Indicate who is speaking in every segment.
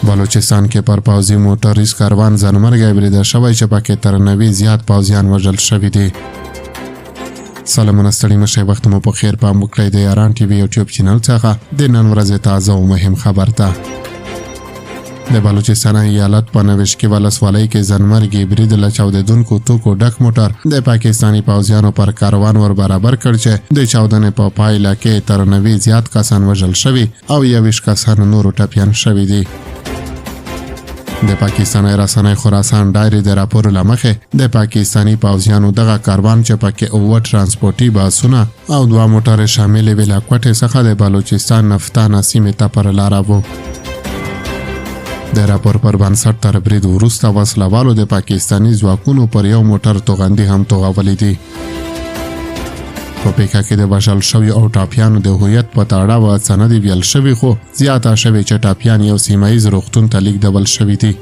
Speaker 1: بلوچستان کې پر پوځي موټریز کاروان ځانمرګی برید شوی چې پکې تر 90 زیات پوځیان وژل شوي دي. سلامونه، ستړي مه شئ، وخت مو په خیر. پام وکړئ د یاران ټي وي یوټیوب چینل څخه د نن ورځې تازه او مهم خبر ته. د بلوچستان ایالت په نوشکي ولسوالۍ کې ځانمرګي برید له چاودېدونکو توکو ډک موټر د پاکستاني پوځیانو پر کاروان ور برابر کړ چې د چاودنې په پایله کې تر 90 زیات کسان وژل شوي او 21 کسان نورو ټپیان شوي دي. د پاکستاني رسنۍ خراسان ډایري د راپور له مخې، د پاکستاني پوځیانو دغه کاروان چې پکې 7 ترانسپورتي باسونه او 2 موټرې شاملې وې، له کوټې څخه د بلوچستان نفتانه سیمې ته پر لاره وو. د راپور پر بنسټ، تر برید وروسته وسلهوالو د پاکستاني ځواکونو پر یو موټر توغندي هم توغولي دي. په پیښه کې د وژل شویو او ټاپیانو د هویت په تړاو څه نه دي ویل شوي، خو زیاته شوې چې ټاپیان یو سیمه ییز روغتون ته لیږدول شوي دي.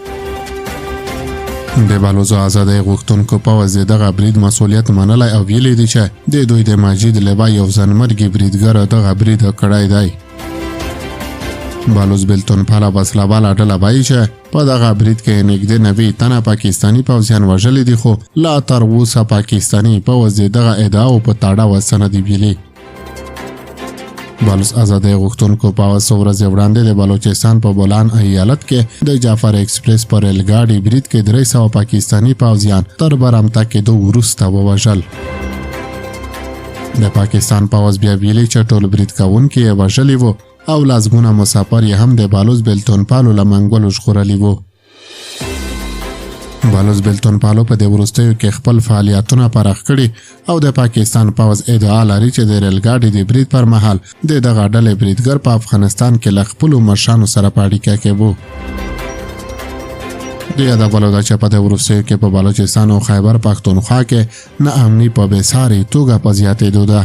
Speaker 1: د بلوڅو ازادۍ غوښتونکو پوځ د دغه برید مسوولیت منلی او ویلي دي چې د دوی د مجید لوا یو ځانمرګي بریدګر دغه برید کړی دی. بلوڅ بېلتونپاله وسلهواله ډله وایي چې په دغه برید کې نږدې 90 تنه پاکستاني پوځیان وژلي دي، خو لا تر اوسه پاکستاني پوځ د دغه ادعاو په تړاو څه نه دي ویلي. بلوڅ ازادۍ غوښتونکو پوځ څو ورځې وړاندې د بلوچستان په بولان ایالت کې د جعفر ایکسپریس پر ریلګاډي برید کې 300 پاکستاني پوځیان تر برمته کېدو وروسته ووژل. د پاکستان پوځ بیا ویلي چې ټول برید کوونکي یې وژلي وو او لسګونه مسافر یې هم د بلوڅ بېلتونپالو له منګولو ژغورلي وو. بلوڅ بېلتونپالو په دې وروستیو کې خپل فعالیتونه پراخ کړي او د پاکستان پوځ ادعا لري چې د ریلګاډي د برید پر مهال د دغه ډلې بریدګر په افغانستان کې له خپلو مشرانو سره په اړیکه کې وو. د یادولو ده چې په دې وروستیو کې په بلوچستان او خیبر پښتونخوا کې ناامني په بېساري توګه په زیاتېدو ده.